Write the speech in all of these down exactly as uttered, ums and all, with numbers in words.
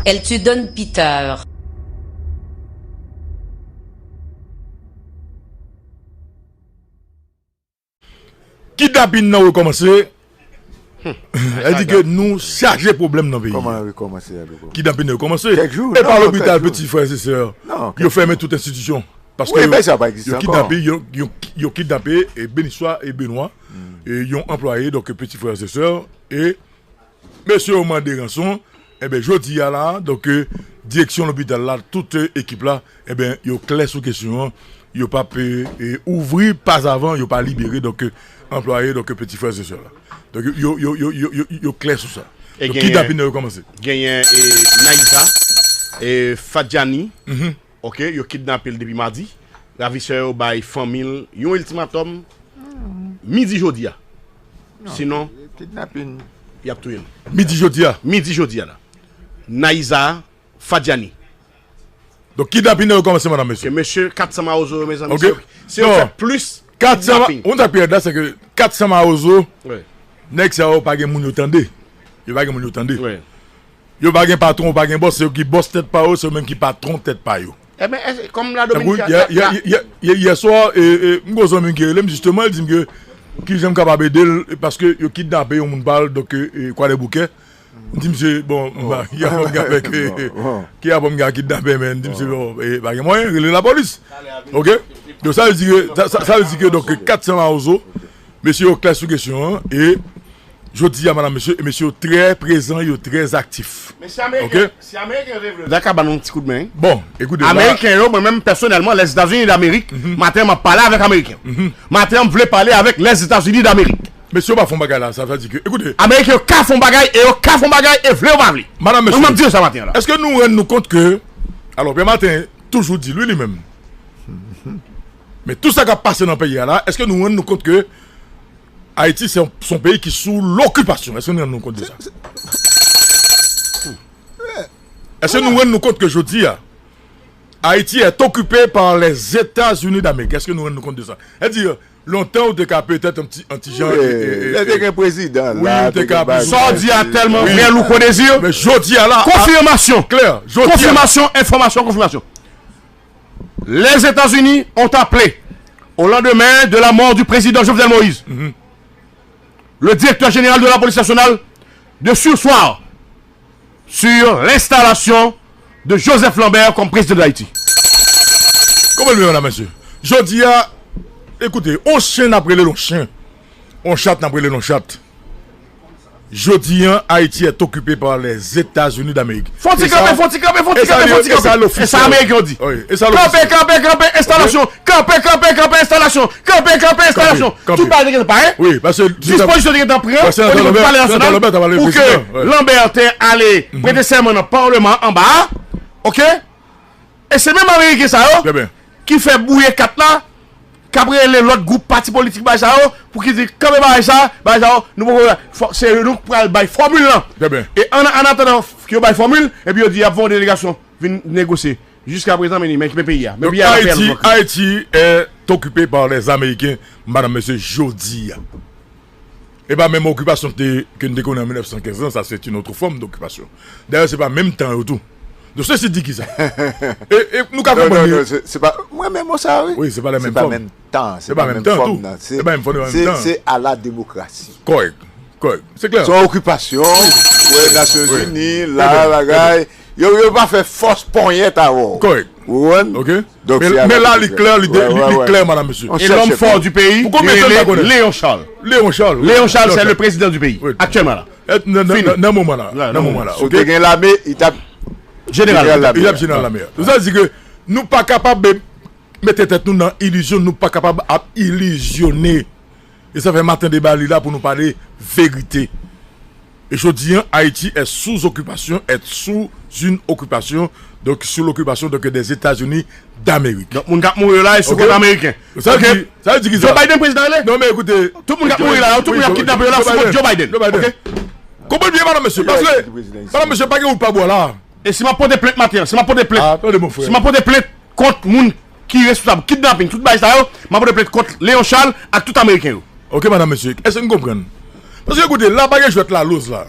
Elle te donne pita. Kidnapin nan rekòmanse. Sa di ke nou chaje pwoblèm nan peyi a. Kidnapin nan rekòmanse. E pa lopital, piti frè e sè. Yo fèmen tout enstitisyon. Paske yo kidnape, yo kidnape e Beniswa e Benwa, yon anplwaye, donk piti frè e sè. E mesye yo mande ranson. Enben jodi a la, donk direksyon lopital la, tout ekip la, enben yo klè sou kesyon an. Yo p ap ouvri pazavan yo pa libere donk anplwaye, donk piti frè e sè la. Donk yo yo yo yo yo yo klè sou sa. Donk kidnapin nan yo kòmanse. Genyen Naiza Fadjani. Oke, yo kidnape l depi madi. Ravisè yo bay fanmi l yon iltimatòm midi jodi a. Sinon, y ap touye l. Midi jodi a. Midi jodi a la. Naiza Fadjani. Donk kidnapin nan yo kòmanse, madanm, mesye. Ke mesye kat san mawozo yo, mezanmi. Se yo fè plis kidnapin. Ou konn sa k pi rèd la, se ke kat san mawozo, nèg sa yo pa gen moun yo tande. Yo pa gen moun yo tande. Yo pa gen patwon, yo pa gen bòs, se yo ki bòs tèt pa yo, se yo menm ki patwon tèt pa yo. Ebyen, kòm la Dominik yè swa, m gen yon zanmi m ki rele m jisteman, li di m ke kijan m kapab ede l, paske yo kidnape yon moun pa l, donk Kwadèboukè. M di misye, bon, ki apwòch m gen avèk, ki apwòch m gen ak kidnapè, men m di misye, bon, pa gen mwayen, rele lapolis. Oke? Donk sa vle di ke, sa vle di ke, donk kat san mawozo, mesye yo klè sou kesyon an, e jodi a, madanm, mesye, e mesye yo trè prezan, yo trè aktif. Oke? Zaka ba nou yon ti kout men. Bon, ekoute, Ameriken yo, mwen menm pèsonèlman, Lèzetazini Damerik, maten m ap pale avèk Ameriken. Maten an m vle pale avèk Lèzetazini Damerik. Mesye yo pa fon bagay la, sa vle di ke, ekoute. Ameriken yo ka fon bagay, e yo ka fon bagay, e vle yo pa vle. Madanm, mesye. Mwen m ap di yo sa maten an la. Èske nou rann nou kont ke, alò, Pè Maten toujou di l, wi, li menm. Men tout sa k ap pase nan peyi a la, èske nou rann nou kont ke Ayiti se yon peyi ki sou lokipasyon? Èske nou rann nou kont de sa? Èske nou rann nou kont ke jodi a, Haïti est occupée par les États-Unis d'Amérique? Èske nou rann nou kont de sa? Sètadi, lontan ou te ka petèt yon ti, yon ti jan. Wi, lè te gen prezidan la, te gen bagay. Sa w di a tèlman vrè, Louko Désir. Men jodi a la. Konfimasyon. Klè. Jodi a. Konfimasyon, enfòmasyon, konfimasyon. Les États-Unis ont appelé, au lendemain de la mort du président Jovenel Moïse, le directeur général de la police nationale de surseoir sur l'installation de Joseph Lambert comme président d'Haïti. Konprann byen, medam, mesye. Jodi a, ekoute, on chen n ap rele l on chen, on chat n ap rele l on chat. Jodi an, Haïti est occupée par les États-Unis d'Amérique. Fò ti kanpe, fò ti kanpe, fò ti kanpe, fò ti kanpe. E sa Ameriken yo di. Kanpe, kanpe, kanpe, enstalasyon. Kanpe, kanpe, kanpe, enstalasyon. Kanpe, kanpe, enstalasyon. Tout bagay te gentan pare. Wi, paske dispozisyon te gentan pran o nivo palè nasyonal pou ke Lambert te ale prete sèman nan palman anba a. Oke? E se menm Ameriken sa yo ki fè bwouye kat la, k ap rele lòt gwoup pati politik bagay sa yo, pou ki di kanpe bagay sa, bagay sa yo, nou poko, se nou k pral bay fòmil lan. E an, an atandan yo bay fòmil, epi yo di y ap voye yon delegasyon vin negosye. Jiskaprezan, men men ki peyi a. Men peyi a pa fè anyen ankò. Haïti est occupée par les Américains, madanm, mesye, jodi a. E pa menm okipasyon ke n te konnen an mil nèf san kenz lan, sa se yon lòt fòm dokipasyon. Dayè, se pa menm tan yo tou. Donk, sesi di kisa? E, e nou ka konprann li. Non, non, se, se pa, mwen renmen mo sa, wi. Wi, se pa lamenm fòm. Se pa menm tan, se pa menm fòm nan. Se, se, se ala demokrasi. Kòrèk, kòrèk. Se klè. Se yon okipasyon, wè, Nasyonzini, la, bagay. Yo, yo pa fè fòs ponyèt avè w. Kòrèk. Ou konprann? Oke. Men la, li klè, li klè, madanm, mesye. Et l'homme fort du pays, Léon Charles. Léon Charles. Léon Charles, c'est le président du pays, actuellement là. Nan moman la. Nan moman la. Si w te gen lame, li t ap jeneral lame. Li t ap jeneral lame. Sa vle di ke nou pa kapab mete tèt nou nan ilizyon, nou pa kapab ap ilizyone. E sa fè maten deba li la pou nou pale verite. Et jodi an, Haïti est sous occupation, est sous une occupation, donc sous l'occupation donc des États-Unis d'Amérique. Donk moun k ap mouri yo la e sou kont ameriken. Sa vle di, sa vle di ki sa? Joe Biden prezidan rele? Non, men ekoute. Tout moun k ap mouri la yo, tout moun y ap kidnape yo la sou kont Joe Biden. Oke? Konprann byen, madanm, mesye. Paske, madanm, mesye, pa gen wout pa bwa la. E si m ap pote plent maten an, si m ap pote plent, si m ap pote plent kont moun ki responsab kidnaping, tout bagay sa yo, m ap pote plent kont Léon Charles ak tout ameriken yo. Oke, madanm, mesye, èske n konprann? Paske, ekoute, la pa gen jwèt laloz la.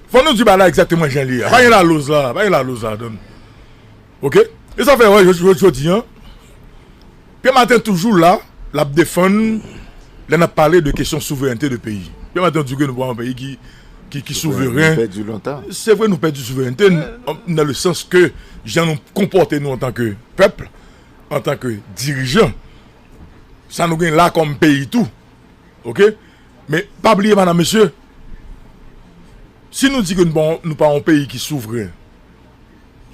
Fò nou di bagay la egzakteman jan li ye. Pa gen laloz la, pa gen laloz ladan. Oke? E sa fè, wè, jodi, jodi, jodi a, Pye Maten toujou la, l ap defann lè n ap pale de kesyon souverènte de peyi. Pye Maten di ke nou pa yon peyi ki, ki, ki souveren. Se vre, nou pèdi souverènte, nan le sans ke jan nou konpòte nou antanke pèp, antanke dirijan, sa nou gen la kòm peyi tou. Oke? Men pa bliye, madam, mesye, si nou di ke nou pa, nou pa yon peyi ki souvren,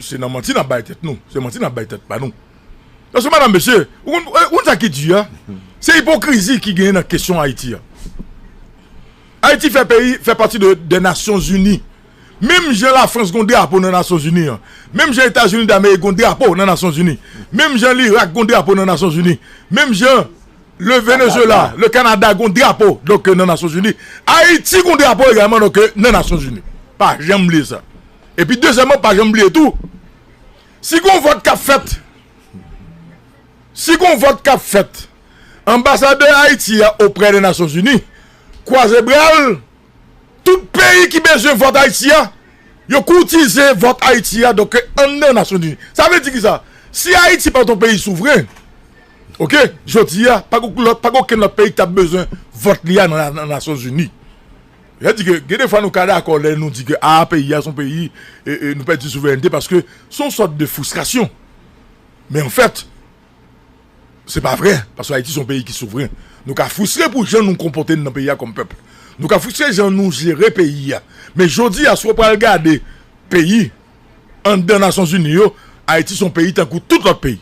se nan manti n ap bay tèt nou. Se manti n ap bay tèt pa nou. Paske, madam, mesye, ou konn, ou konn sa ki di a? Se ipokrizi ki genyen nan kesyon Ayiti a. Ayiti fè peyi, fè pati de, de Nasyonzini. Menm jan Lafrans gon drapo nan Nasyonzini an. Menm jan Etazini Damerik gon drapo nan Nasyonzini. Menm jan Lirak gon drapo nan Nasyonzini. Menm jan le Venezuela, le Kanada gon drapo, donk, nan Nasyonzini. Ayiti gon drapo egalman, donk, nan Nasyonzini. Pa janm bliye sa. Epi dezyèmman, pa janm bliye tou, si gon vòt k ap fèt, si gon vòt k ap fèt, anbasadè Ayiti a oprè de Nasyonzini kwaze bra l, tout peyi ki bezwen vòt Ayiti a, yo koutize vòt Ayiti a, donk, anndan Nasyonzini. Sa vle di kisa? Si Ayiti pa t yon peyi souvren, oke, jodi a, pa gen lòt, pa gen okenn lòt peyi ki t ap bezwen vòt li a nan, nan Nasyonzini. Sa di ke, gen de fwa nou ka dakò lè nou di ke, a, peyi a se yon peyi, e, e, nou pèdi souverènte paske se yon sòt de fristrasyon. Men anfèt, se pa vre, paske Ayiti se yon peyi ki souvren. Nou ka fristre pou jan nou konpòte n nan peyi a kòm pèp. Nou ka fristre jan nou jere peyi a. Men jodi a, si w pral gade peyi anndan Nasyonzini yo, Ayiti se yon peyi tankou tout lòt peyi.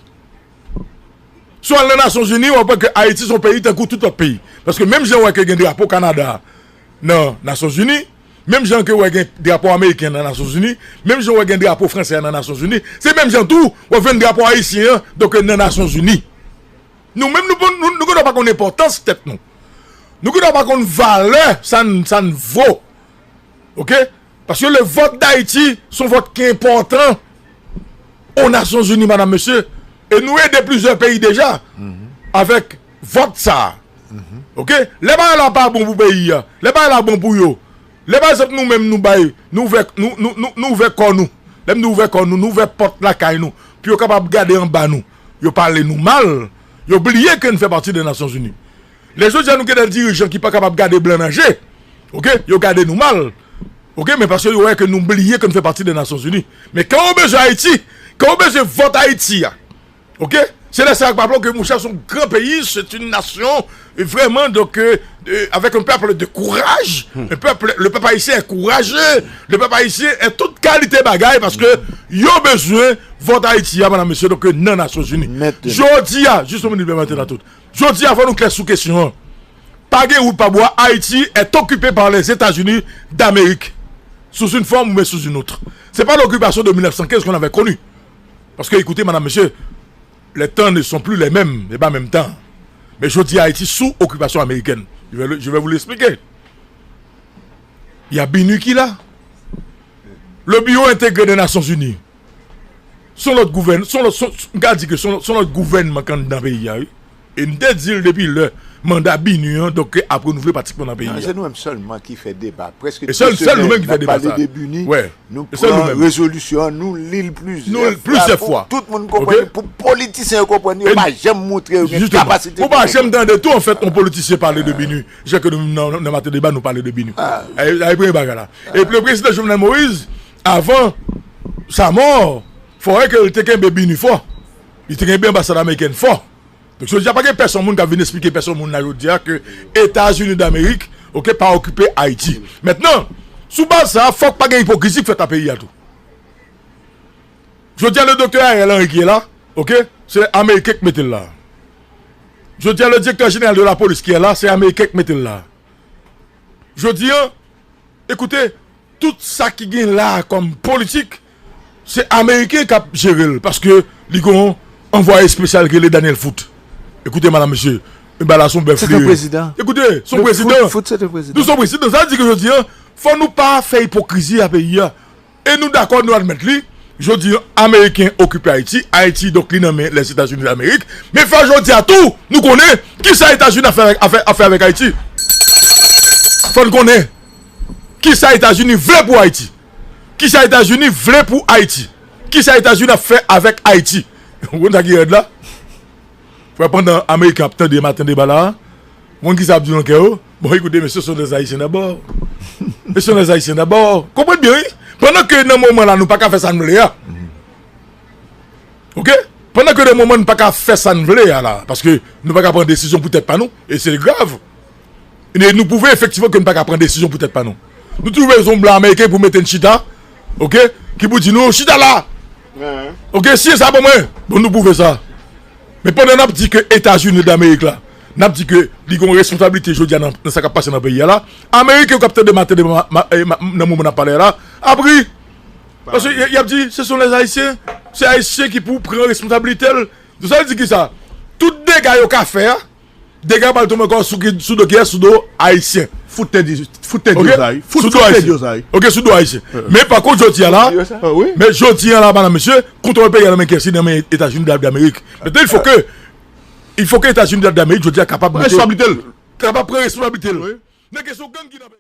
Si w al nan Nasyonzini, w ap wè ke Ayiti se yon peyi tankou tout lòt peyi. Paske menm jan w wè ke gen drapo Kanada nan Nasyonzini, menm jan ke w wè gen drapo ameriken nan Nasyonzini, menm jan w wè gen drapo fransè a nan Nasyonzini, se menm jan tou w ap jwenn drapo ayisyen an, donk, nan Nasyonzini. Nou menm, nou, nou, nou gendwa pa konn enpòtans tèt nou. Nou gendwa pa konn valè sa n, sa n vo. Oke? Paske le vòt d Ayiti se yon vòt ki enpòtan o Nasyonzini, madam, mesye. E nou ede plizyè peyi deja avèk vòt sa a. Oke? Lè bagay la pa bon pou peyi a, lè bagay la bon pou yo, lè, pa egzanp, nou menm nou bay, nou ouvè, nou, nou, nou, nou ouvè kò nou. Lè m di ouvè kò nou, nou ouvè pòt lakay nou pou yo kapab gade anba nou. Yo pale nou mal, yo bliye ke n fè pati de Nasyonzini. Lè jodi a nou gen de dirijan ki pa kapab gade blan nan je. Oke? Yo gade nou mal. Oke? Men paske yo wè ke nou bliye ke n fè pati de Nasyonzini. Men kan yo bezwen Ayiti, kan yo bezwen vòt Ayiti a, oke? Se lè sa yo ap raple ke, monchè, se yon gran peyi, c'est une nation, e vrèman, donk, euh, euh, avec un peuple de courage, un peuple, le peuple haïtien est courageux, le peuple haïtien est tout kalite bagay, paske yo bezwen vòt Ayiti a, madam, mesye, donk, nan Nasyonzini. Jodi a, jis yon minit, Pye Maten, tout. Jodi a, fò nou klè sou kesyon an. Pa gen wout pa bwa, Haïti est occupée par les États-Unis d'Amérique, sous une forme ou sous une autre. C'est pas l'occupation de mille neuf cent quinze qu'on avait connue. Parce que, écoutez, madame, monsieur, les temps ne sont plus les mêmes, se pa menm tan. Men jodi a, Ayiti sou okipasyon amerikèn. Je vais, le- je vais vous l'expliquer. Il y a BINUH qui est là. Le Bureau intégré des Nations Unies. Se yon lòt gouvèn, se yon lòt, se yon, m ka di ke se yon lòt, se yon lòt gouvènman k anndan peyi a, wi. E m te di l depi lè manda BINUH an, donk, ap renouvle pratikman nan peyi a. Se nou menm sèlman ki fè deba. Prèske tou semèn, n ap pale de BINUH, nou pran rezolisyon an, nou li l plizyè fwa pou tout moun konprann, pou politisyen yo konprann, yo pa janm montre yo gen kapasite pou yo konprann. Ou pa janm tande tou, anfèt, yon politisyen pale de BINUH. Jan ke nou, nan, nan maten deba, nou pale de BINUH. Ay, ay, premye bagay la. Epi le prezidan Jovenel Moïse, avan sa mò, fò wè ke li te kenbe BINUH fò. Li te kenbe anbasad amerikèn fò. Donk, jodi a, pa gen pèsonn moun k ap vin esplike pèsonn moun la jodi a ke Etazini Damerik, oke, pa okipe Ayiti. Mentnan, sou baz sa a, fòk pa gen ipokrizi k fèt nan peyi a tou. Jodi a, le doktè Ariel Henry ki la, oke, se Ameriken k mete l la. Jodi a, le directeur général de la police ki la, se Ameriken k mete l la. Jodi a, ekoute, tout sa ki gen la kòm politik, se Ameriken k ap jere l, paske li gon anvwaye espesyal ki rele Daniel Foote. Ekoute, madam, mesye, e ba la son bèf li ye. Ekoute, son prezidan. Nou son prezidan. Sa vle di ke jodi a, fò nou pa fè ipokrizi a peyi a. E nou dakò, nou admèt li. Jodi a, Ameriken okipe Ayiti. Ayiti, donk, li nan men Lèzetazini Damerik. Men fò jodi a tou, nou konnen kisa Etazini ap fè avèk, ap fè, ap fè avèk Ayiti. Fò n konnen. Kisa Etazini vle pou Ayiti? Kisa Etazini vle pou Ayiti? Kisa Etazini ap fè avèk Ayiti? Ou konn sa ki rèd la? Frè, pandan Ameriken ap tande maten deba la, ou konn kisa ap di nan kè yo? Bon, écoutez, messieurs, ce sont des Haïtiens d'abord. Ce sont des Haïtiens d'abord. Konprann byen, wi. Pandan ke nan moman la, nou pa ka fè sa n vle a. Oke? Pandan ke nan moman nou pa ka fè sa n vle a la, paske nou pa ka pran desizyon pou tèt pa nou, e se grav. E nou pwouve efektivman ke nou pa ka pran desizyon pou tèt pa nou. Nou twouve yon blan ameriken pou mete n chita, oke? Ki pou di nou, chita la! Oke, siyen sa ban mwen! Bon, nou pwouve sa. Men pandan n ap di ke Etazini Damerik la, n ap di ke li gen yon responsablite jodi a nan, nan sa k ap pase nan peyi a la, Ameriken yo k ap tande maten deba ma, ma, eh, ma, nan moman n ap pale a la, ap ri. Paske y, y ap di, ce sont les Haïtiens, se Ayisyen ki pou pran responsablite l. Donk sa vle di kisa? Tout dega yo ka fè a, dega pral tonbe ankò sou, ki, sou do kiyès? Sou do Ayisyen. Fout tèt yo, fout tèt yo, oke? Fout, sou do Ayisyen. Oke, sou do Ayisyen. Men pa kont jodi a la, men jodi a la, madam, mesye, kontwòl peyi a nan men kiyès? Nan men Etazini Damerik. Men il faut que, il faut que Etazini Damerik jodi a kapab mete, kapab pran responsablite l. Nan kesyon gang ki nan peyi.